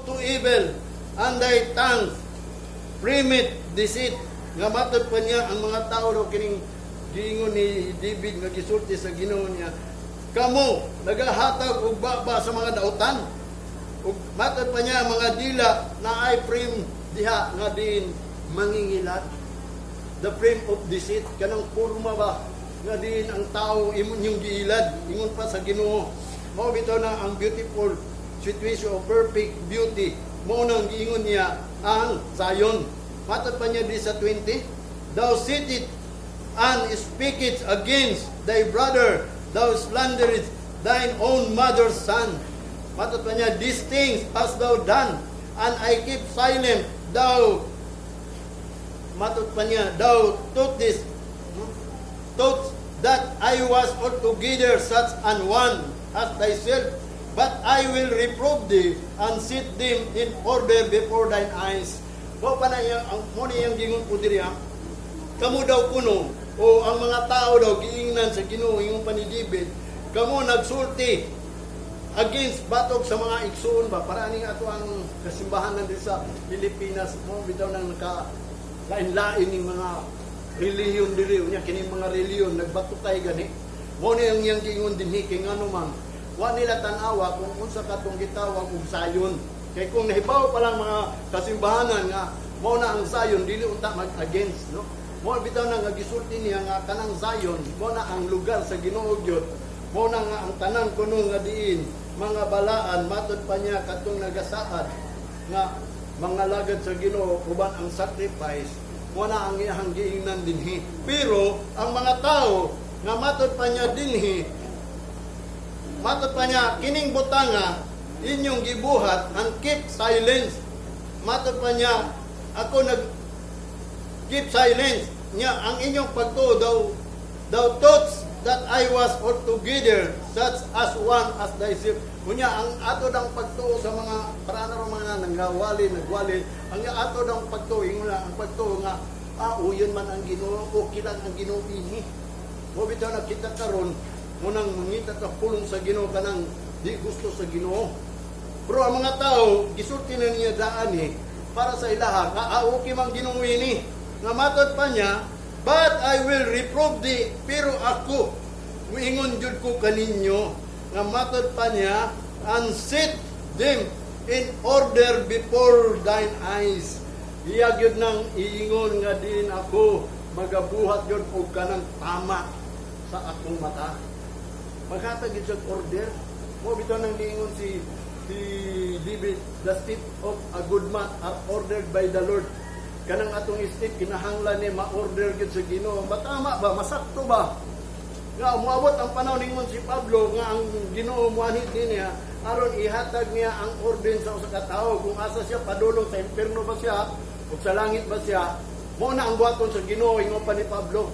to evil, and thy tongue frameth deceit. Nga matod pa niya, ang mga tao daw, kining giingon ni David nga gisulti sa Ginoo niya, kamo nagahatag og baba sa mga dautan. Ug matod pa niya, mga dila na ay frame diha nga diin mangingilad, the frame of deceit, kanang porma ba nga diin ang tao imong yung giilad. Ingon pa sa Ginoo, mao bitaw na ang beautiful situation of perfect beauty, mao nang giingon niya ang Zion. Matod pa niya di sa 20, "Thou sittest and speakest against thy brother, thou slanderest thine own mother's son." Matod pa niya, "These things hast thou done, and I keep silent. Thou," matod pa niya, "thou thought this, thought that I was altogether such an one as thyself, but I will reprove thee and set them in order before thine eyes." Mao pa na iya, ang mo niyang gingon po diri ha. Kamo daw kuno o ang mga tao daw giingnan sa Ginoo, ingon pa ni David, kamo nagsulti against, batok sa mga igsuon ba, para aning ato ang kasimbahan diri sa Pilipinas mo bitaw nang naka lain-lain ning mga relihiyon diri. Unya kini mga relihiyon nagbatukay gani. Mo ni ang iyang giingon dinhi kay ngano man wa nila tan-awa kung unsa katong gitawag og sayon. Kay kung nahibaw pa lang mga kasimbahanan nga mao na ang sayon, dili unta mag-against, no? Mo bitaw na nga gisulti niya nga kanang Zion mo na ang lugar sa Ginoo gyud, mo na nga ang tanan kuno nga diin mga balaan. Matod pa niya, katong nagasaad nga mga lagad sa Ginoo uban ang sacrifice, mo na ang iyang giingnan dinhi. Pero ang mga tao nga matod pa niya dinhi, matod pa niya, kining butanga inyong gibuhat and keep silence. Matod pa niya, ako nag keep silence niya ang inyong pagtuo daw, "Thou thoughts that I was altogether such as one as thyself." Unya ang ato dang pagtuo sa mga para na mga nangawali, nagwali, ang ato dang pagtuo, ingon na ang pagtuo nga uyon man ang Ginoo, okay lang ang Ginoo ini. Mo bitaw nakita karon mo nang mangita ka pulong sa Ginoo kanang di gusto sa Ginoo. Pero ang mga tao gisulti na niya daan eh, para sa ilaha nga okay man Ginoo ini. Nga matod pa niya, "But I will reprove thee," pero ako muingon jud ko kaninyo. Nga matod pa niya, "And set them in order before thine eyes." Iya gyud nang iingon nga diin ako magabuhat gyud og kanang tama sa akong mata. Maghatag gyud siya order. Mo bitaw nang niingon si David, "The step of a good man are ordered by the Lord." Kanang atong step kinahanglan ni ma-order gyud sa Ginoo. Matama ba? Masakto ba? Nga moabot ang panahon, ningon si Pablo nga ang Ginoo moanhi din niya aron ihatag niya ang orden sa usa ka tawo kung asa siya padulong, sa impierno ba siya o sa langit ba siya. Mo na ang buhaton sa Ginoo, ingon pa ni Pablo.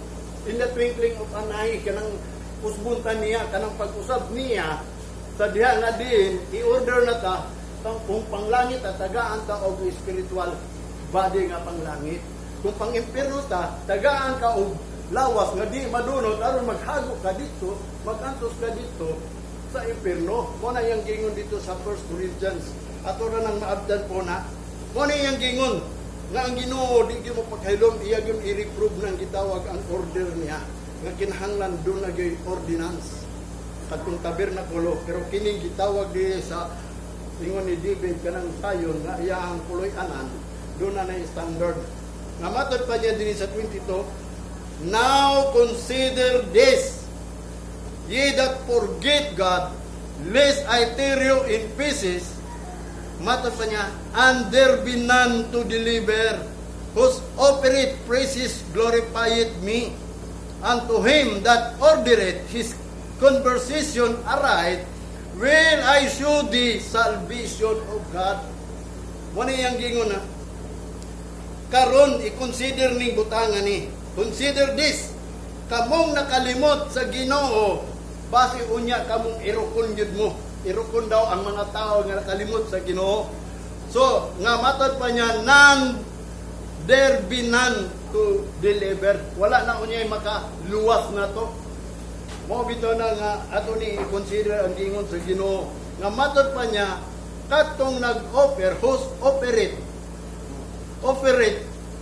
In the twinkling of an eye, kanang usbuntan niya, kanang pag-usab niya sa diha nga din i-order na ta kung panglangit ta, tagaan ta og spiritual body nga panglangit. Kung pang impierno ta, tagaan ka og lawas nga di madunot aron maghago ka dito, magantos ka dito sa impierno. Mo na iyang gingon dito sa 1 Corinthians. Ato ra nang maabdan po na. Mo na iyang gingon nga ang Ginoo di gyud mo paghaylom, iya gyud i-reprove nang gitawag ang order niya nga kinahanglan doon na gyud ordinance katong tabernakulo. Pero kining gitawag di sa ingon ni David kanang sayon nga iyang puloy-anan, doon na na standard. Nga matod pa niya dinhi sa 22, "Now consider this, ye that forget God, lest I tear you in pieces." Matod pa niya, "And there be none to deliver. Whose offereth praises glorifieth me. And to him that ordereth his conversation aright will I show the salvation of God." Mo ni iyang gingon na, karon i-consider ning butangan ni. Consider this. Kamong nakalimot sa Ginoo, basi unya kamong irukon gyud mo. Irukon daw ang mga tao nga nakalimot sa Ginoo. So, nga matod pa niya, none there be none to deliver. Wala na unya makaluwas na to. Mo bitaw na nga ato ni i-consider ang gingon sa Ginoo. Nga matod pa niya, Katong nag-offer, whose offereth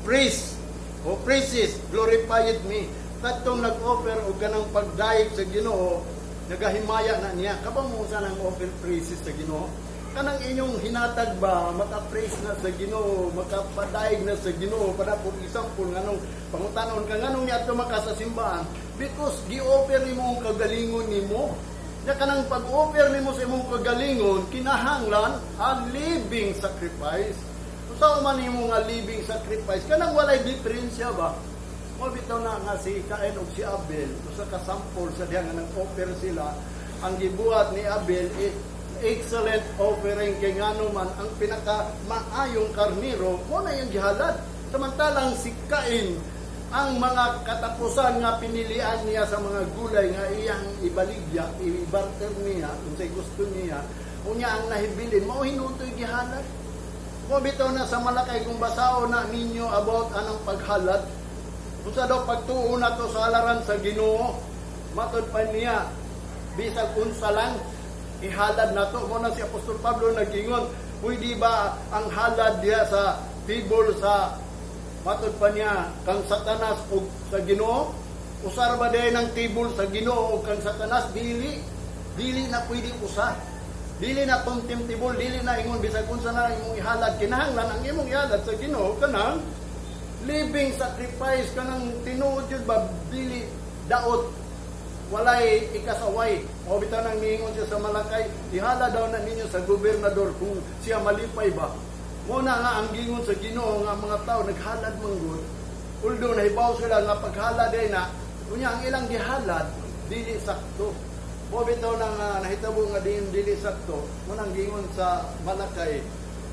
praise o praises glorified me. Katong nag-offer og kanang pagdayeg sa Ginoo, nagahimaya na niya. Kabalo mo sa nang offer praises sa Ginoo? Kanang inyong hinatag ba, maka-praise na sa Ginoo, makapadayeg na sa Ginoo? Para for example, nganong pangutanon ka nganong niadto maka sa simbahan? Because gi-offer nimo ang kagalingon nimo. Ya kanang pag-offer nimo sa imong kagalingon, kinahanglan a living sacrifice. Unsa man nimo nga living sacrifice? Kanang walay diferensya ba? Mo bitaw na nga si Cain ug si Abel, usa ka sample sa diha nga nag-offer sila. Ang gibuhat ni Abel is excellent offering kay ngano man ang pinaka maayong karniro mo na yung gihalad. Samantalang si Cain, ang mga katapusan nga pinilian niya sa mga gulay nga iyang ibaligya, i-barter niya, unsay gusto niya, unya ang nahibilin, mao hinutoy gihalad. Mo bitaw na sa Malakay, kung basaon na ninyo about anang paghalad, unsa daw pagtuo na to sa halaran sa Ginoo, matod pa niya, bisag unsa lang ihalad nato. Mo na si Apostol Pablo nag-ingon, pwede ba ang halad diha sa table sa, matod pa niya, kang Satanas ug sa Ginoo? Usar ba diay ng table sa Ginoo ug kang Satanas? Dili. Dili na pwede usa. Dili na contemptible, dili na ingon bisag unsa na imong ihalad. Kinahanglan ang imong ihalad sa Ginoo kanang living sacrifice, kanang tinuod yun ba, dili daot, walay ikasaway. O bitaw nang niingon siya sa Malakay, ihala daw na ninyo sa gobernador kung siya malipay ba. Mo na nga ang gingon sa Ginoo nga mga tao naghalad manggod. Although nahibaw sila nga paghalad ay na, unya ang ilang gihalad dili sakto. Mo bitaw na nga nahitabo nga din dili sakto, mo nang gingon sa Malakay,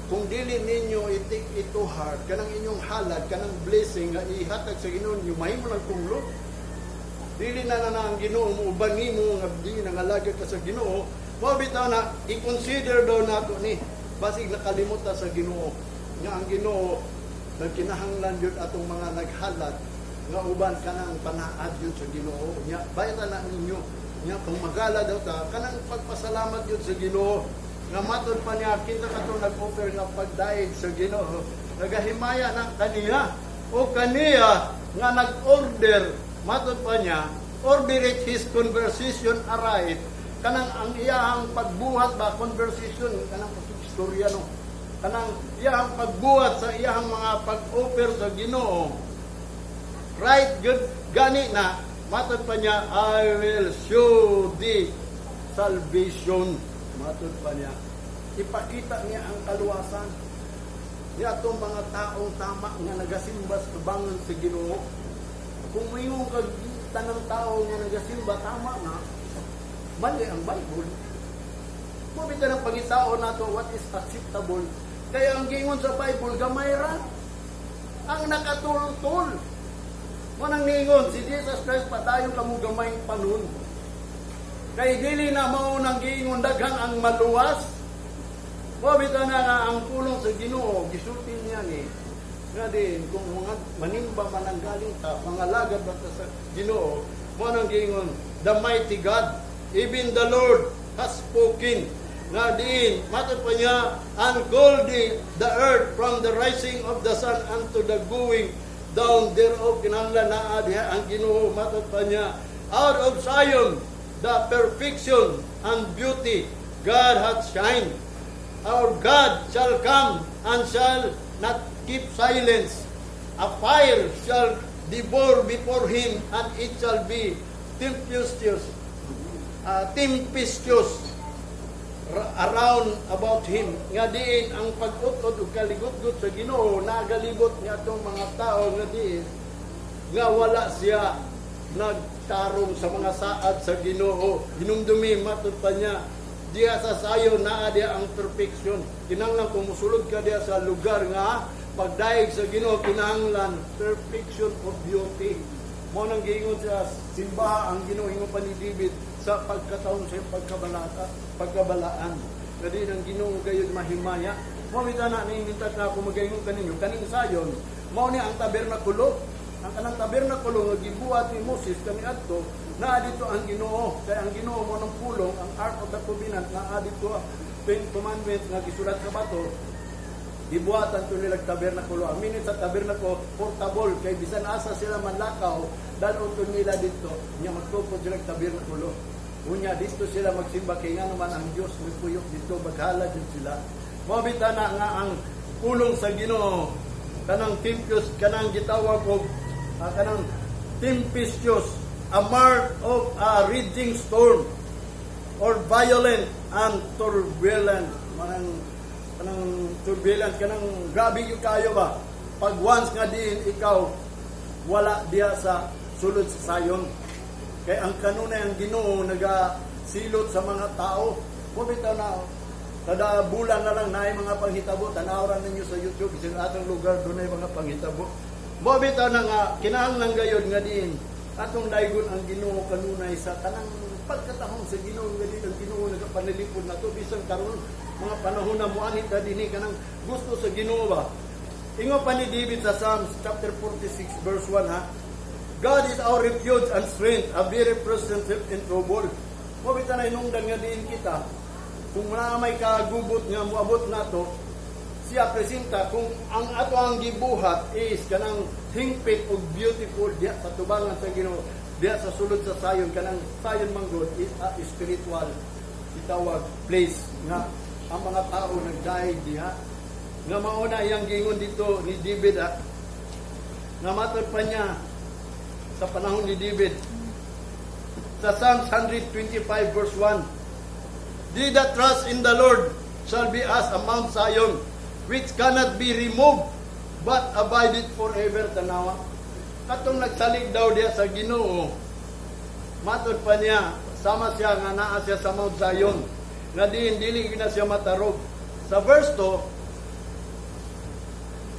kung dili ninyo i-take it to heart, kanang inyong halad, kanang blessing nga ihatag sa Ginoo ninyo, mahimo lang kunglod. Dili na na, na ang Ginoo mo uban nimo nga di nangalaga ka sa Ginoo. Mao bitaw na i-consider daw nato ni basig nakalimot ta sa Ginoo nga ang Ginoo nagkinahanglan jud atong mga naghalad nga uban kanang panaad yun sa Ginoo. Nya bayra na ninyo nya kung magala daw ta kanang pagpasalamat yun sa Ginoo nga matod pa niya, kinsa katong nag-offer nga pagdayeg sa Ginoo, nagahimaya na kaniya o kaniya nga nag-order. Matod pa niya, ordereth his conversation aright, kanang ang iyahang pagbuhat ba, conversation, kanang istorya, no, kanang iyahang pagbuhat sa iyahang mga pag-offer sa Ginoo right good. Gani na matod pa niya, "I will show thee salvation." Matod pa niya, ipakita niya ang kaluwasan niya atong mga taong tama nga nagasimba sa tubangan sa Ginoo. Kung moingon kag tanang tao nga nagasimba tama na, mali ang Bible. Kung ng pangitaon nato what is acceptable, kaya ang gingon sa Bible, gamay ra ang nakatultol. Mo nang ningon si Jesus Christ, "Padayon kamo gamay panon." Kay dili na mao nang giingon daghan ang maluwas. Mo bitaw na nga ang pulong sa Ginoo gisulti niya ni nga din kung mga manimba man ang galing ta, mga lagad ba ta sa Ginoo, mo nang giingon, "The mighty God, even the Lord has spoken." Nga diin, matod pa niya, "And called the earth from the rising of the sun unto the going down thereof." Kinahanglan naa diha ang Ginoo. Matod pa niya, "Out of Zion, the perfection and beauty, God hath shined. Our God shall come and shall not keep silence. A fire shall devour before him, and it shall be tempestuous around about him." Nga diin ang pag-utod ug kaligutgot sa Ginoo nagalibot nga atong mga tao nga diin nga wala siya nagtarong sa mga saad sa Ginoo. Hinumdumi, matod pa niya, diha sa sayo naa diha ang perfection. Kinahanglan kung musulod ka diha sa lugar nga pagdayeg sa Ginoo, kinahanglan perfection of beauty. Mo nang giingon sa simbaha ang Ginoo, ingon pa ni David sa pagkataon sa iyong pagkabalata, pagkabalaan. Kadi ang Ginoo gayud mahimaya. Mo bitaw na niintat na ako magaingon kaninyo kaning sayon mao ni ang tabernakulo. Ang kanang tabernakulo nga gibuhat ni Moses kaniadto, naa dito ang Ginoo. Kay ang Ginoo mo ng pulong, ang Ark of the Covenant naa dito. Ten Commandments nga gisulat sa bato, gibuhatan to nilang tabernakulo. Ang meaning sa tabernakulo, portable, kay bisan asa sila manlakaw, dalon to nila dito, nya magtukod sila tabernakulo. Unya dito sila magsimba kay nga naman ang Dios nagpuyok dito, maghalad yun sila. Mao bitaw na nga ang pulong sa Ginoo, kanang tempestuous, kanang gitawag og kanang tempestuous, a mark of a raging storm or violent and turbulent, kanang turbulent, kanang grabe yung kayo ba pag once nga diin ikaw wala diha sa sulod sa sayon, kay ang kanunay ang Ginoo nagasilot sa mga tao. Bitaw na kada bulan na lang naay mga panghitabo. Tanaw ra ninyo sa YouTube, sa atong lugar dunay mga panghitabo. Mo bitaw na nga kinahanglan gayod nga diin atong daygon ang Ginoo kanunay sa kanang pagkatahong sa Ginoo, nga diin ang Ginoo nagapanalipod nato bisan karon mga panahon na muanhit na dinhi, kanang gusto sa Ginoo ba. Ingon pa ni David sa Psalms chapter 46 verse 1, ha. "God is our refuge and strength, a very present help in trouble." Mo bitaw na hinungdan nga diin kita kung naa may kagubot nga moabot nato, siya presenta kung ang ato ang gibuhat is kanang hingpit ug beautiful diha sa tubangan sa Ginoo, diha sa sulod sa sayon. Kanang sayon manggod is a spiritual gitawag place nga ang mga tao nagdayeg diha, nga mao na iyang giingon dito ni David, ha, nga matod pa niya sa panahon ni David sa Psalms 125 verse 1, "They that trust in the Lord shall be as a Mount Zion, which cannot be removed, but abideth forever." Tanawa. Katong nagsalig daw diya sa Ginoo, matod pa niya, sama siya nga naa siya sa Mount Zion, nga diin dili na siya matarog. Sa verse 2,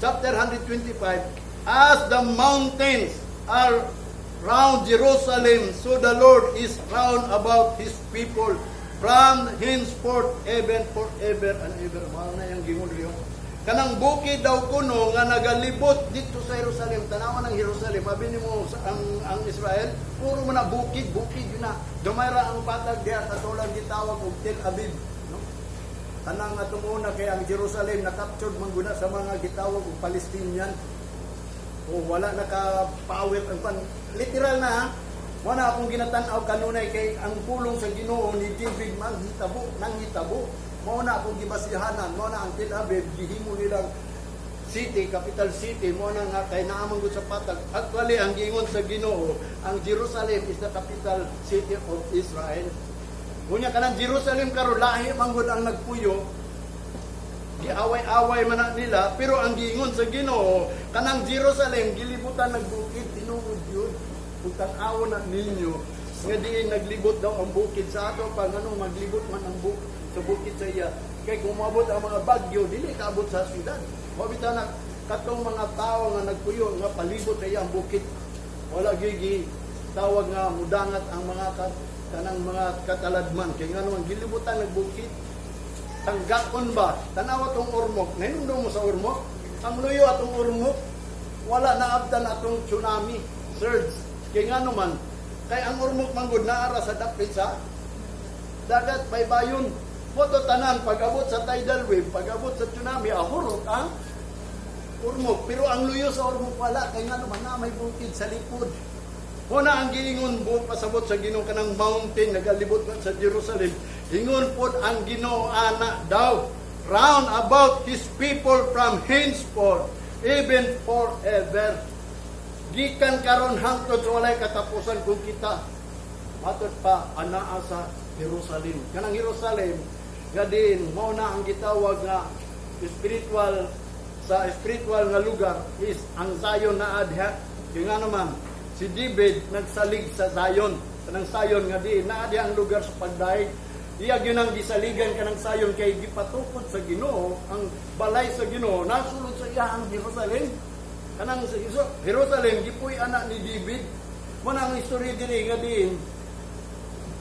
chapter 125, "As the mountains are round Jerusalem, so the Lord is round about His people from henceforth, even forever and ever." Mao na yung gingon riyo. Kanang bukid daw kuno nga nagalibot dito sa Jerusalem. Tanawan ng Jerusalem. Abi nimo ang Israel, puro man na bukid, bukid yun na. Gamay ra ang patag diha katulad gitawag og Tel Aviv. No? Kanang atong una kay ang Jerusalem na captured man guna sa mga gitawag og Palestinian. O wala naka-power ang pan. Literal na, ha. Wala akong ginatan-aw kanunay kay ang pulong sa Ginoo ni David manghitabo, nanghitabo. Mao na akong gibasihanan, mao na ang Tel Aviv gihimo nilang city, capital city, mao na nga kay naa man gud sa patag. Actually, ang giingon sa Ginoo, ang Jerusalem is the capital city of Israel. Unya kanang Jerusalem karon lahi man gud ang nagpuyo, giaway-away man na nila, pero ang giingon sa Ginoo, kanang Jerusalem gilibutan ng bukid, tinuod yun. Kung tan-awon na ninyo nga diin naglibot daw ang bukid sa ato pa, ngano maglibot man ang sa bukid sa iya, kay kung moabot ang mga bagyo, dili kaabot sa syudad. Mao bitaw na katong mga tao nga nagpuyo nga palibot sa iya ang bukid, wala gigi tawag nga mudangat ang mga kanang mga kataladman, kay ngano ang gilibutan ng bukid. Tanggakon ba? Tanawa tong Ormoc. Nahinumdum mo sa Ormoc? Ang luyo atong Ormoc, wala naabtan atong tsunami surge. Kay nga naman, kay ang Ormoc manggod naara sa dapit sa dagat, baybayon. Moto tanan, pag-abot sa tidal wave, pag-abot sa tsunami, ahurot ang Ormoc. Pero ang luyo sa Ormoc wala, kay nga naman na may bukid sa likod. Muna ang giingon buot pasabot sa Ginoo, kanang mountain nagalibot man sa Jerusalem. Ingon pod ang Ginoo ana daw, round about His people from henceforth, even forever. Gikan karon hangtod sa walay katapusan kung kita matod pa anaa sa Jerusalem. Kanang Jerusalem nga din mao na ang gitawag nga spiritual, sa spiritual nga lugar is ang Zion naa diha. Kaya nga naman si David nagsalig sa Zion. Kanang Zion nga di naa diha ang lugar sa pagdayeg. Iya gyud ang gisaligan kanang Zion kay gipatukod sa Ginoo ang balay sa Ginoo nasulod sa iya ang Jerusalem. Kanang sa Jerusalem gipuy anak ni David. Mo na ang istorya diri nga diin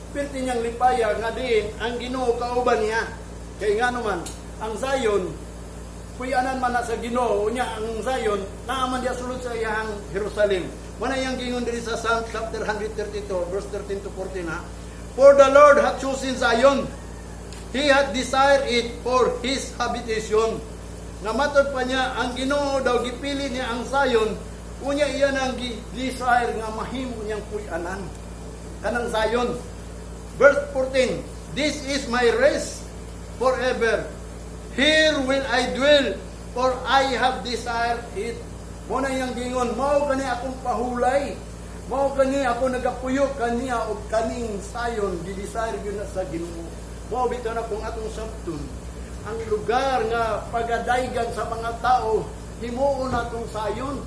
pirti niyang lipaya nga diin ang Ginoo kauban niya. Kay nga naman ang Zion puy-anan man na sa Ginoo, unya ang Zion naa man diya sulod sa iyang Jerusalem. Mo na iyang giingon diri sa Psalm chapter 132 verse 13 to 14, ha. "For the Lord hath chosen Zion." He hath desired it for his habitation. Nga matod pa niya, ang Ginoo daw gipili niya ang Zion, unya iya nang desire nga mahimo niyang puy-anan. Kanang Zion. Verse 14, "This is my rest forever. Here will I dwell, for I have desired it." Mao na iyang gingon, mao kani akong pahulay. Mao kani ako nagapuyo kaniya og kaning Zion, gi-desire gyud na sa Ginoo. Mao bitaw na kung atong sabton ang lugar nga pagadaygan sa mga tao, himuon natong Zion.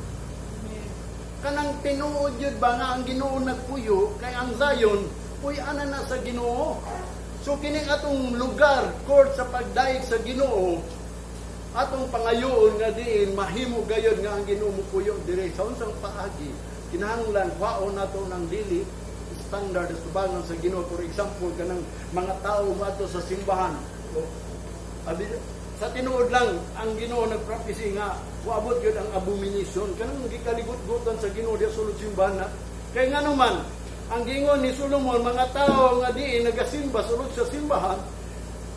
Kanang tinuod yun ba nga ang Ginoo nagpuyo kay ang Zion puy-anan na sa Ginoo. So kining atong lugar court sa pagdayeg sa Ginoo, atong pangayoon nga diin mahimo gayod nga ang Ginoo mopuyo dire sa unsang paagi. Kinahanglan kwaon nato ng dili standard sa tubangan sa Ginoo. For example, kanang mga tao moadto sa simbahan. O, abi, sa tinuod lang, ang Ginoo nagprophecy nga moabot gyud ang abomination kanang gikaligot-gutan sa Ginoo diya sulod simbahan na. Kay ngano man, ang gingon ni Solomon, mga tao nga diin nagasimba sulod sa simbahan,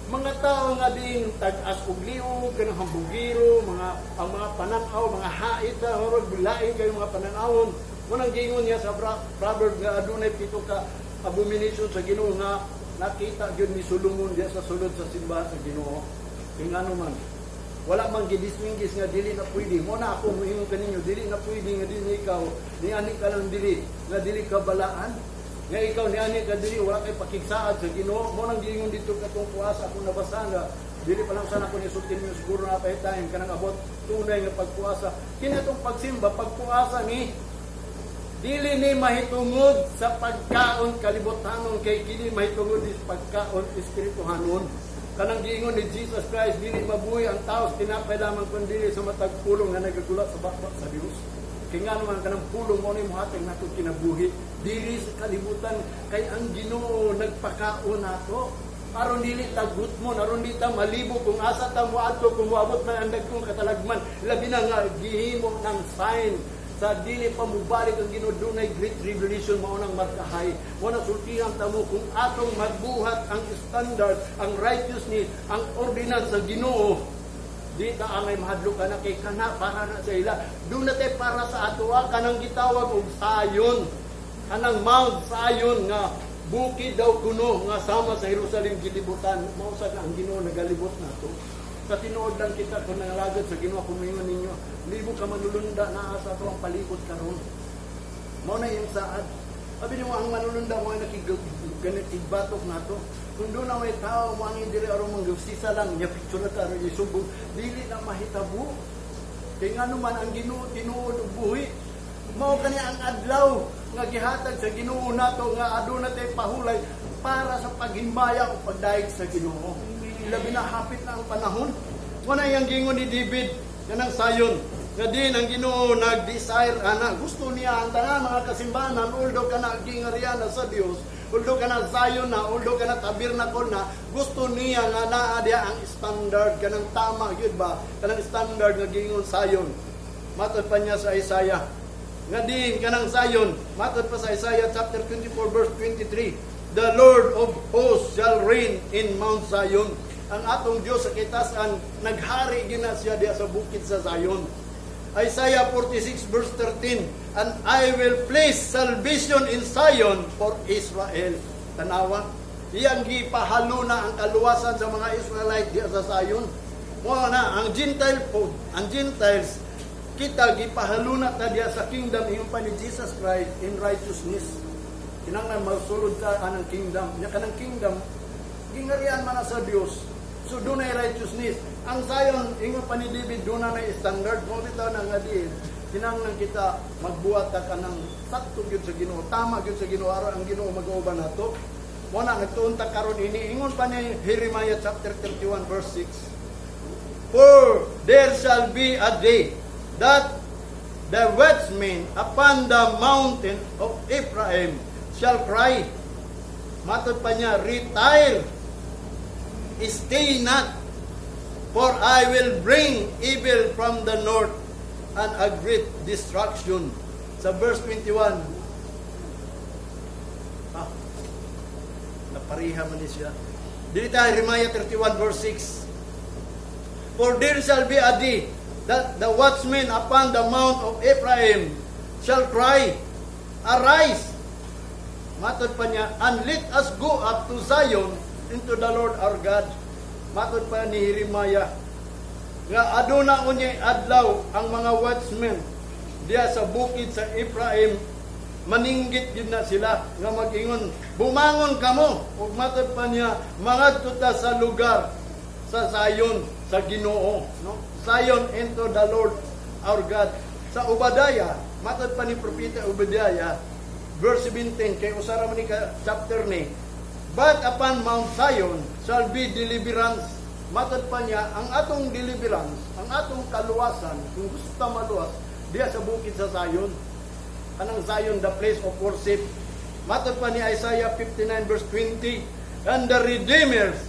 mga tao nga diin tag-as og liog, kanang hambugiro, mga ang mga pananaw, mga hait, murag bulain kayo mga pananawon. Mao nang gingon niya sa proverb nga adunay pito ka abomination sa Ginoo nga nakita gyud ni Solomon diya sa sulod sa simbahan sa Ginoo. Kay ngano man, wala man gidistinguish nga dili na pwede. Mao na ako muingon kaninyo, dili na pwede nga dili ikaw niani ka lang dili nga dili ka balaan. Nga ikaw niani ka dili, wala kay pakigsaad sa Ginoo. Mao nang giingon dito katong puasa ako nabasa nga dili pa lang sana ko nisulti ninyo, siguro na pa time kanang about tunay nga pagpuasa. Kini atong pagsimba, pagpuasa ni dili ni mahitungod sa pagkaon kalibutanon kay kini mahitungod is pagkaon espirituhanon. Kanang giingon ni Jesus Christ, dili mabuhi ang tao sa tinapay lamang kundi sa matag pulong nga nagagula sa baba sa Dios. Kay nga naman, kanang pulong mo ni mohatag nato kinabuhi dili sa kalibutan kay ang Ginoo nagpakaon nato. Aron dili ta gutmon, aron di ta malibo kung asa ta moadto kung moabot man ang dagkong katalagman, labi na nga gihimo ng sign sa dili pa mubalik ang Ginoo, dunay great tribulation, mao nang markahay. Mao na sultihan ta mo kung atong magbuhat ang standard, ang righteousness, ang ordinance sa Ginoo, di ta angay mahadlok kana kay kana para na sa ila. Duna tay para sa atoa, kanang gitawag og Zion, kanang Mount Zion nga bukid daw kuno nga sama sa Jerusalem gilibutan. Mao sa ang Ginoo nagalibot nato. Sa tinuod lang kita kung nangalagad sa Ginoo, kung moingon ninyo, libo ka manulunda naa sa ato ang palibot karon. Mao na iyang saad. Sabi niyo ang manulunda mo ay nakigbatok nato. Kung doon na may tao mo ang diri aron manggusisa lang niya, picture na ta aron isubong, dili na mahitabo. Kay ngano man, ang Ginoo tinuod og buhi. Mao kani ang adlaw nga gihatag sa Ginoo nato nga aduna tay pahulay para sa paghimaya o pagdayeg sa Ginoo. Labi na hapit na ang panahon. Wala yang gingon ni David kanang sayon nga din ang Ginoo nag-desire ana, gusto niya ang tanan mga kasimbahan, although kana gingarian na sa Dios, although kana Zion na, although kana tabernacle na, gusto niya nga naa diya ang standard kanang tama gyud ba, kanang standard nga giingon sayon. Matod pa niya sa Isaiah nga din kanang Zion, matod pa sa Isaiah chapter 24 verse 23, "The Lord of hosts shall reign in Mount Zion." Ang atong Dios sa kitasan naghari gyud na siya diya sa bukid sa Zion. Isaiah 46 verse 13, "And I will place salvation in Zion for Israel." Tanawa, iyang gipahaluna ang kaluwasan sa mga Israelite diya sa Zion. Mao na ang Gentile po, ang Gentiles kita gipahaluna ta diya sa kingdom ingon pa ni Jesus Christ in righteousness. Kinahanglan masulod ka anang kingdom. Nya kanang kingdom gingarian man na sa Dios. So dunay righteousness. Ang Zion, ingon pa ni David, doon na standard. Mao bitaw na nga diin, kinahanglan kita magbuhat ta kanang sakto gyud sa Ginoo, tama gyud sa Ginoo aron ang Ginoo mag-uban nato. Mao na nagtuon ta karon ini ingon pa ni Jeremiah chapter 31 verse 6. "For there shall be a day that the watchmen upon the mountain of Ephraim shall cry." Matod pa niya, "Retire, stay not, for I will bring evil from the north and a great destruction." Sa verse 21, napariha man ni siya. Dili tayo Jeremiah 31 verse 6. "For there shall be a day that the watchmen upon the mount of Ephraim shall cry, 'Arise,'" matod pa niya, "and let us go up to Zion into the Lord our God." Matod pa ni Jeremiah, nga aduna unyay adlaw ang mga watchmen diya sa bukid sa Ephraim, maninggit gid na sila nga mag-ingon, "Bumangon kamo," ug matod pa niya, "mangadto ta sa lugar sa Zion sa Ginoo," no? Zion into the Lord our God. Sa Obadiah, matod pa ni propeta Obadiah, verse 17, kay usa ra man ni ka chapter ni, "But upon Mount Zion shall be deliverance." Matod pa niya, ang atong deliverance, ang atong kaluwasan, kung gusto ta maluwas, diya sa bukid sa Zion. Kanang Zion, the place of worship. Matod pa ni Isaiah 59 verse 20, "And the redeemers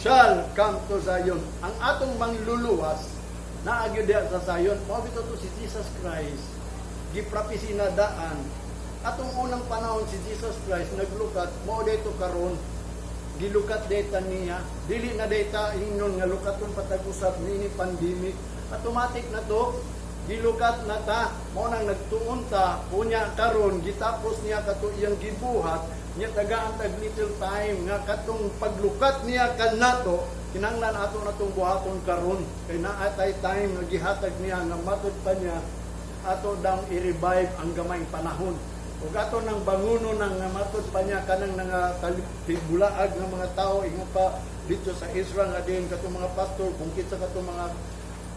shall come to Zion." Ang atong mangluluwas, naa gyud diya sa Zion. Mao bitaw to si Jesus Christ, giprapisi na daan. Atong unang panahon si Jesus Christ naglukat, mao dito karon gilukat data niya. Dili na data ingnon nga lukaton patag-usab niini pandemic. Automatic na to, gilukat na ta. Mao nang nagtuon ta, unya karon gitapos niya kato iyang gibuhat, niya tagaan tag little time nga katong paglukat niya kanato kinahanglan ato na tong buhaton karon kay naa tay time nga gihatag niya nga matod pa niya ato dang i-revive ang gamayng panahon ug ato nang banguno nang nga matod pa niya kanang nga tibulaag nga mga tao. Ingon pa dito sa Israel nga din katong mga pastor, kung kinsa katong mga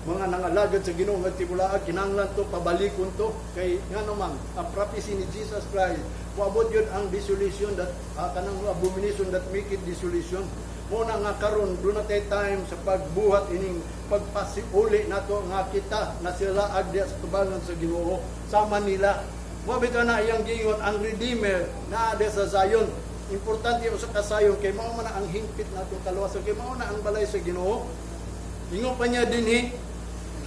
nangalagad sa Ginoo nga tibulaag, kinahanglan to pabalikon to, kay ngano man ang prophecy ni Jesus Christ, moabot yun ang desolation that kanang abomination that make it desolation. Mo na nga karon duna tay time sa pagbuhat ining pagpasiuli nato nga kita na sila agdi sa tubangan sa Ginoo sama nila. Mo bitaw na iyang giingon, ang Redeemer naa sa Zion. Importante usa ka sayon kay mao man na ang hingpit natong kaluwasan, kay mao na ang balay sa Ginoo. Ingon pa niya dinhi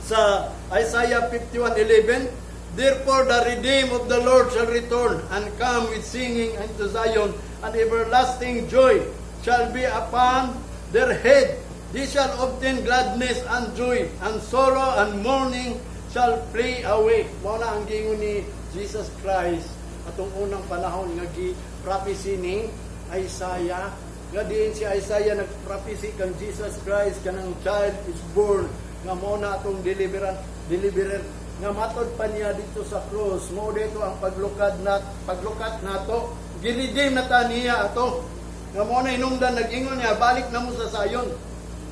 sa Isaiah 51:11, "Therefore the redeemed of the Lord shall return and come with singing unto Zion, and everlasting joy shall be upon their head. They shall obtain gladness and joy, and sorrow and mourning shall flee away." Mao na ang giingon ni Jesus Christ atong unang panahon nga gi-prophecy ni Isaiah, nga diin si Isaiah nag-prophecy kang Jesus Christ, kanang child is born, nga mao na atong deliverer, nga matod pa niya dito sa cross, mao dito ang paglukat nato, gi-redeem na ta niya ato, nga mao na hinungdan nag-ingon niya, "Balik na mo sa sayon,"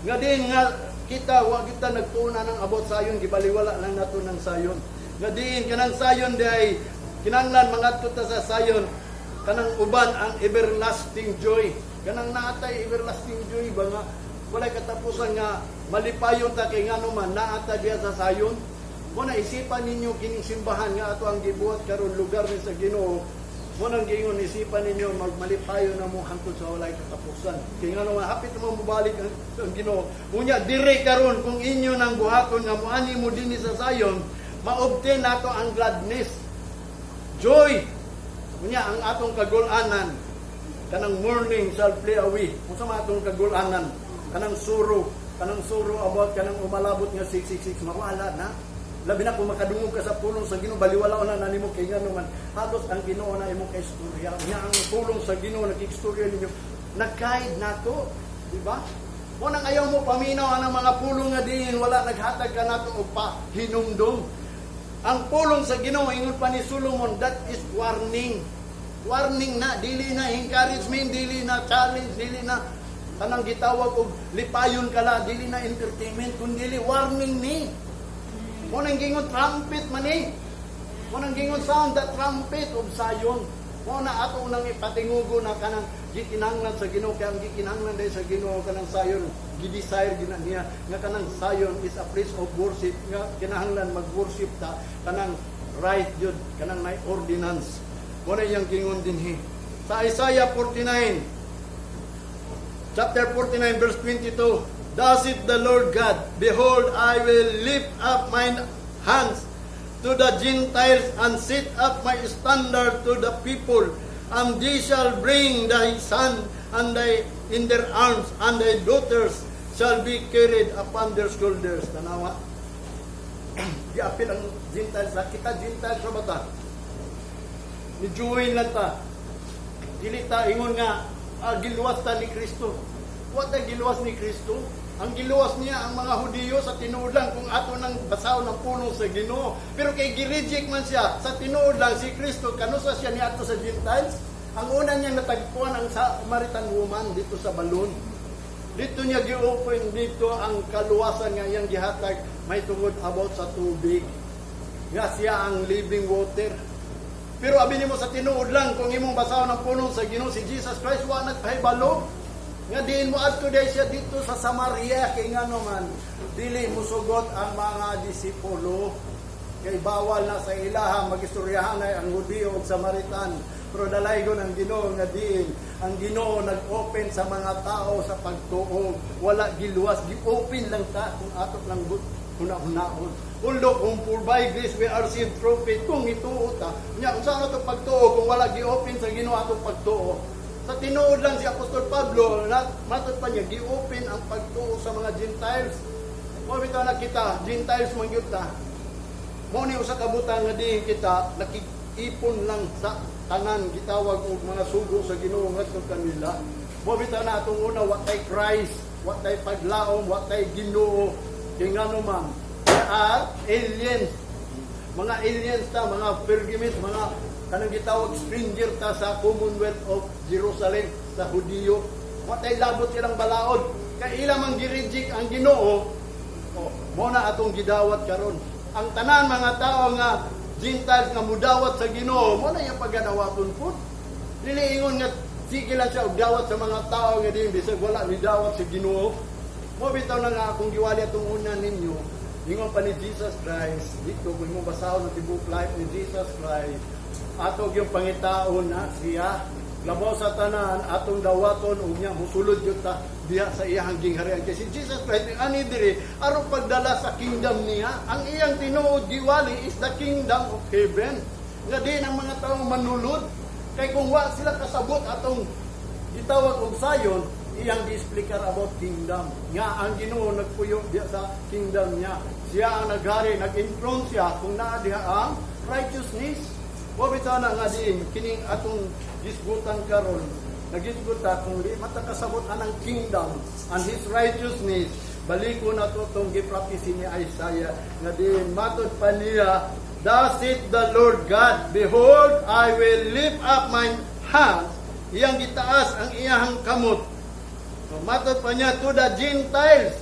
nga din nga kita wa kita nagtuon ng abot sayon, gibaliwala lang nato ng sayon, nga diin kanang sayon diay kinahanglan mangadto ta sa sayon, kanang uban ang everlasting joy, kanang naatay everlasting joy ba nga walay katapusan, nga malipayon ta kay ngano man naa ta diya sa sayon. Mo na isipan ninyo kining simbahan nga ato ang gibuhat karon, lugar ni sa Ginoo. Mo nang giingon, isipan ninyo magmalipayon na mo hangtod sa walay katapusan. Kay ngano man hapit mo mobalik ang Ginoo. Unya dire karon kung inyo nang buhaton nga moani mo dinhi sa sayon, ma-obtain nato ang gladness, joy. Unya ang atong kagulanan, kanang mourning shall flee away. Unsa man atong kagulanan? Kanang sorrow about kanang umalabot nga 666, mawala na. Labi na kung makadungog ka sa pulong sa Ginoo, baliwala na nimo kay ngano man halos ang Ginoo na imong kaistorya. Nya ang pulong sa Ginoo nag-istorya ninyo, nag-guide nato, di ba? Mo nang ayaw mo paminaw ang mga pulong nga diin wala naghatag ka nato og pahinumdum. Ang pulong sa Ginoo, ingon pa ni Solomon, that is warning. Warning na, dili na encouragement, dili na challenge, dili na kanang gitawag og lipayon kala, dili na entertainment, kundi warning ni. Mo nang gingon trumpet man ni. Mo nang gingon sound the trumpet of Zion. Mo na ato nang ipatingugo na kanang gikinahanglan sa Ginoo, kay ang gikinahanglan dahil sa Ginoo kanang Zion, gi-desire gina niya nga kanang Zion is a place of worship, nga kinahanglan mag-worship ta kanang right yun, kanang may ordinance. Mo na iyang gingon dinhi sa Isaiah 49, chapter 49 verse 22, "Thus saith the Lord God, behold, I will lift up mine hands to the Gentiles and set up my standard to the people, and they shall bring thy son and thy in their arms, and their daughters shall be carried upon their shoulders." Tanawa. Giapil ang Gentiles. Kita Gentiles sa bata. Ni join lang ta. Dili ta ingon nga giluwas ta ni Kristo. Wa ta giluwas ni Kristo. Ang giluwas niya ang mga Hudiyo sa tinuod lang kung ato nang basahon ang pulong sa Ginoo. Pero kay gi-reject man siya sa tinuod lang si Kristo, kanusa siya niadto sa Gentiles? Ang una niyang natagpuan ang Samaritan woman dito sa balon. Dito niya gi-open dito ang kaluwasan nga iyang gihatag may tungod about sa tubig. Nga siya ang living water. Pero abi nimo sa tinuod lang kung imong basahon ang pulong sa Ginoo, si Jesus Christ wa nagpahibalo nga diin mo adto day siya dito sa Samaria, kay ngano man dili musugot ang mga disipulo, kay bawal na sa ilaha magistoryahan ay ang Hudiyo ug Samaritan. Pero dalaygon ang Ginoo nga diin ang Ginoo nag-open sa mga tao sa pagtuo. Wala giluwas, gi-open lang ta kung ato lang huna-hunaon. Although kung for by grace we are saved through faith, kung ituo ta nya, unsa na to pagtuo kung wala gi-open sa Ginoo atong pagtuo? Sa tinuod lang, si Apostol Pablo na matod pa niya gi-open ang pagtuo sa mga Gentiles. Mo bitaw na kita Gentiles man gyud ta. Mo ni usa ka butang nga diin kita nakig-ipon lang sa tanan gitawag og mga sugo sa Ginoo ngadto kanila. Mo bitaw na atong una, wa tay Christ, wa tay paglaom, wa tay Ginoo. Kay ngano man, we are aliens. Mga aliens ta, mga pilgrims, mga kanang gitawag stranger ta sa Commonwealth of Jerusalem, sa Hudiyo. Wa tay labot silang balaod. Kay ila mang gi-reject ang Ginoo, oh, mo na atong gidawat karon. Ang tanan mga tao nga Gentiles nga mudawat sa Ginoo, mo na iyang pagadawaton pud. Dili ingon nga sige lang siya og dawat sa mga tao nga di bisag wala ni dawat sa Ginoo. Mo bitaw na nga akong giwali atong una ninyo. Ingon pa ni Jesus Christ, dito kung mo basahon ang tibuok life ni Jesus Christ, ato yung pangitaon na siya. Labaw sa tanan, atong dawaton ug niya musulod gyud ta diha sa iyang gingharian. Kay si Jesus Christ ani diri aron pagdala sa kingdom niya. Ang iyang tinuod giwali is the kingdom of heaven. Nga din ang mga tao manulod. Kay kung wa sila kasabot atong gitawag og sayon, iyang gi-explicar about kingdom. Nga ang Ginoo nagpuyo diha sa kingdom niya. Siya ang naghari, nag-enthrone siya kung naa diha ang righteousness. Wa bitaw na nga diin kining atong gisgutan karon. Nagisguta kung di mata kasabot anang kingdom and his righteousness, baliko na to tong gi-prophecy ni Isaiah nga diin matod pa niya, "Thus saith the Lord God, behold, I will lift up mine hands," iyang gitaas ang iyang kamot. So, matod pa niya, "to the Gentiles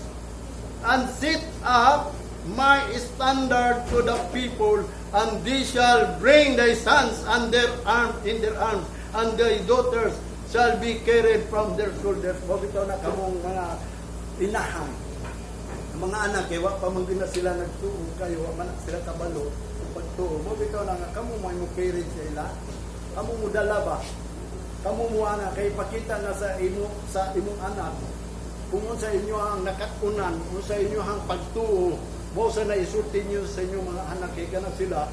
and set up my standard to the people, and they shall bring thy sons and their arm in their arms, and thy daughters shall be carried from their shoulders." Mo bitaw na kamong mga inahan, ang mga anak kay wa pa man gyud na sila nagtuo, kayo wa man na sila kabalo sa pagtuo. Mo bitaw na nga kamo may mo carry sa ila, kamo mo dala ba, kamo mo ana, kay pakita na sa imo, sa imong anak kung unsa inyo ang nakat-unan, unsa inyo ang pagtuo, mo sa naisulti niyo sa inyong mga anak, kay kana sila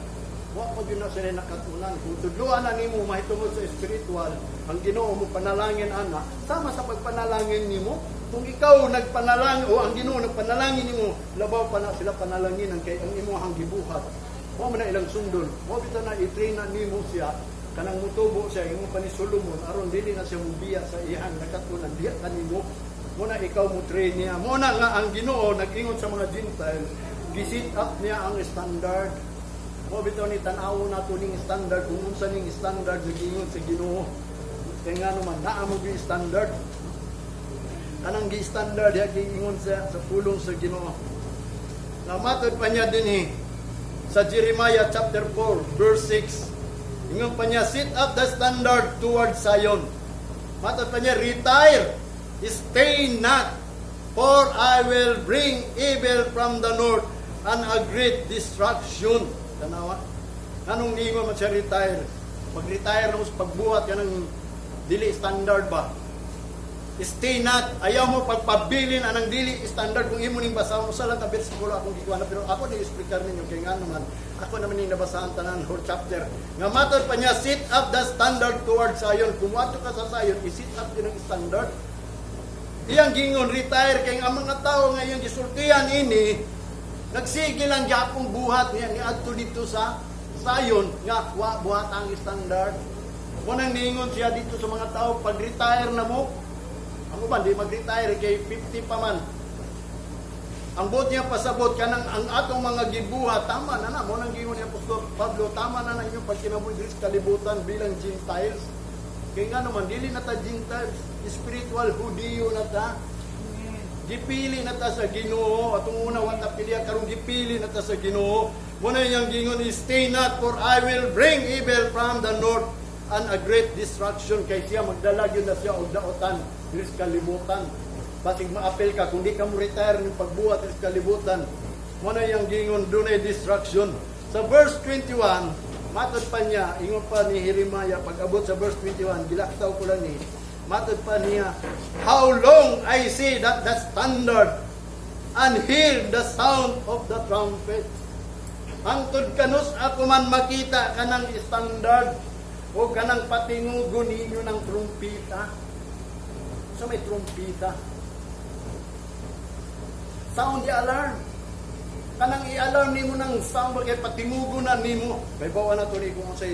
wa pa gyud na sila nakat-unan. Kung tudloan na nimo mahitungod sa spiritual, ang Ginoo mo panalangin ana, sama sa pagpanalangin nimo. Kung ikaw nagpanalangin o ang Ginoo nagpanalangin nimo, labaw pa na sila panalangin ang kay ang imo ang gibuhat. Mo man na ilang sundon. Mo bitaw na i-train na nimo siya kanang mutubo siya, ingon pa ni Solomon, aron dili na siya mubiya sa iyang nakatunan diha kanimo. Mo na ikaw mo train niya. Mo na nga ang Ginoo nag-ingon sa mga Gentiles, gi-set up niya ang standard. Mo bitaw ni tan-awon nato ning standard kung unsa ning standard nag-ingon sa Ginoo. Kay nga naman naa mo gyud standard. Kanang gi-standard diha giingon sa pulong sa Ginoo. Namatod pa niya dinhi sa Jeremiah chapter 4 verse 6. Ingon pa niya, "Set up the standard towards Zion." Matod pa niya, "Retire, stay not, for I will bring evil from the north and a great destruction." Tanawa. Anong ningon man siya retire? Pag-retire mo sa pagbuhat ka ng dili standard ba? Stay not, ayaw mo pagpabilin anang dili standard. Kung imo ning basahon, usa lang ka bersikulo akong gikuha na, pero ako ni explicar ninyo kay nga naman ako naman ning nabasahan tanan whole chapter. Nga matod pa niya, "Set up the standard towards Zion." Kung moadto ka sa Zion, i-set up din ang standard. Iyang gingon retire kay ang mga tao nga iyang gisultihan ini nagsige lang gyapong buhat niya niadto dito sa Zion nga wa buhat ang standard. Mo nang niingon siya dito sa mga tao, pag retire na mo, ang uban di mag-retire kay 50 pa man. Ang buot niya pasabot, kanang ang atong mga gibuhat tama na na. Mo nang giingon ni Apostol Pablo, tama na na inyong pagkinabuhi diri sa kalibutan bilang Gentiles. Kay nga naman dili na ta Gentiles, spiritual Hudiyo na ta. Gipili na ta sa Ginoo. Atong una wa ta pili, karon gipili na ta sa Ginoo. Mo na iyang gingon, "Stay not, for I will bring evil from the north and a great destruction," kay siya magdala gyud na siya og daotan diri sa kalibutan. Basig maapil ka kung di ka mo retire ng pagbuhat diri sa kalibutan. Mo na iyang gingon, dunay destruction. Sa verse 21, matod pa niya, ingon pa ni Jeremiah, pag abot sa verse 21, gilaktaw ko lang ni, matod pa niya, "How long I see that the standard and hear the sound of the trumpet?" Hangtod kanus ako man makita kanang standard o kanang patingugon ninyo ng trumpita? So may trumpita. Sound the alarm. Kanang i-alarm nimo ng sound kay patingugon na nimo. Kay bawa na to ni kung sa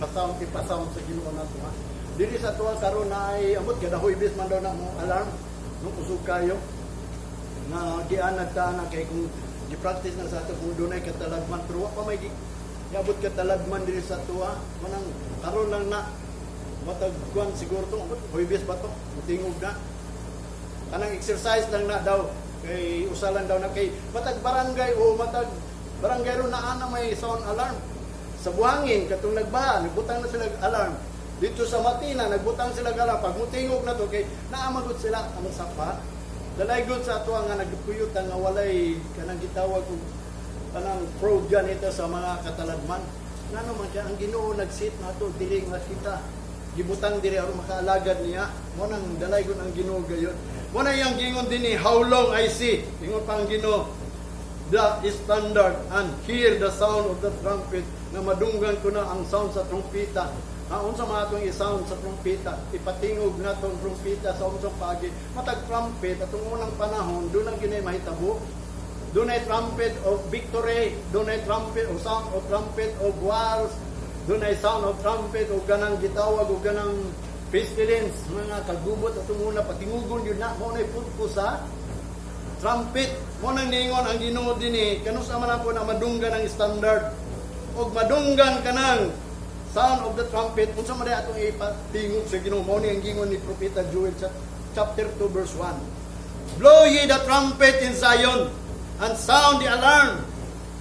pa-sound, ipa-sound sa Ginoo nato, ha. Dili sa tuwa karon na ay amot kada Huwebes man daw na mo alarm no kusog kayo nga gianad ta na kay kung gi-practice na sa ato kung dunay katalagman, pero wa pa may giabot katalagman diri sa tuwa. Manang karon lang na matag kuan siguro to, amot Huwebes ba to mutingog na. Kanang exercise lang na daw kay usa lang daw na kay matag barangay o matag barangay ron naa na may sound alarm. Sa Buhangin, katong nagbaha, nagbutang na sila og alarm. Dito sa Matina, nagbutang sila og alarm. Pag mutingog na to kay naa magud sila ang sapa. Dalay gud sa ato nga nagpuyutan nga walay kanang gitawag og kanang probe ganito sa mga katalagman. Ngano man kay ang Ginoo nag-set nato dili nga kita gibutang diri aron makaalagad niya. Mo nang dalay gud ang Ginoo gayon. Mo na iyang gingon dinhi, "How long I see," ingon pa ang Ginoo, "the standard and hear the sound of the trumpet?" Nga madunggan ko na ang sound sa trumpita. Ha, unsa man atong i-sound sa trumpita? Ipatingog na tong trumpita sa unsang pagi? Matag trumpet atong unang panahon, doon ang ginay mahitabo. Dunay trumpet of victory, dunay trumpet o sound of trumpet of wars, dunay sound of trumpet o ganang gitawag o ganang pestilence, mga kagubot atong una patingugon yun na. Mo na purpose sa trumpet. Mo nang ningon ang Ginoo dinhi, kanus man ako na madunggan ang standard og madunggan kanang sound of the trumpet? Unsa man atong ipatingog sa Ginoo? Mo ni ang gingon ni Propeta Joel sa chapter 2 verse 1, "Blow ye the trumpet in Zion and sound the alarm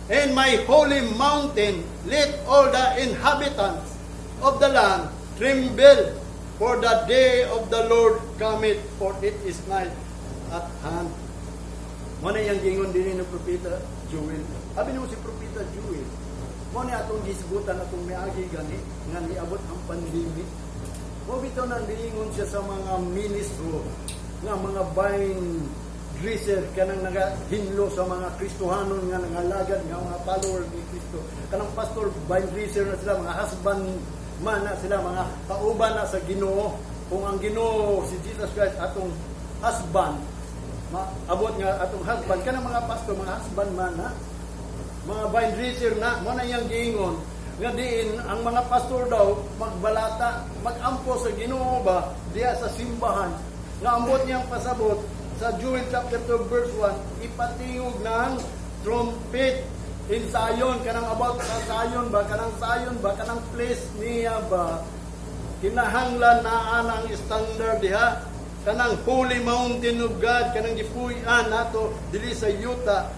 in my holy mountain. Let all the inhabitants of the land tremble, for the day of the Lord cometh, for it is nigh at hand." Mo na iyang gingon din ni Propeta Joel. Abi nimo si Propeta Joel. Mo ni atong gisgutan atong miagi gani nga niabot ang pandemic. Mo bitaw nang diingon siya sa mga ministro nga mga vine dresser, kanang nagahinlo sa mga Kristohanon nga nangalagad nga mga follower ni Kristo. Kanang pastor, vine dresser na sila, mga husband man na sila, mga kauban na sa Ginoo. Kung ang Ginoo si Jesus Christ atong husband, maabot nga atong husband, kanang mga pastor, mga husband man na, mga vine dresser na. Mo na iyang giingon nga diin ang mga pastor daw magbalata, magampo sa Ginoo ba diya sa simbahan, nga ambot niyang pasabot sa Joel chapter 2 verse 1, ipatingog ng trumpet in Zion, kanang about sa Zion ba, kanang Zion ba, kanang place niya ba, kinahanglan naa ang standard diha, kanang holy mountain of God, kanang gipuy-an nato dili sa yuta.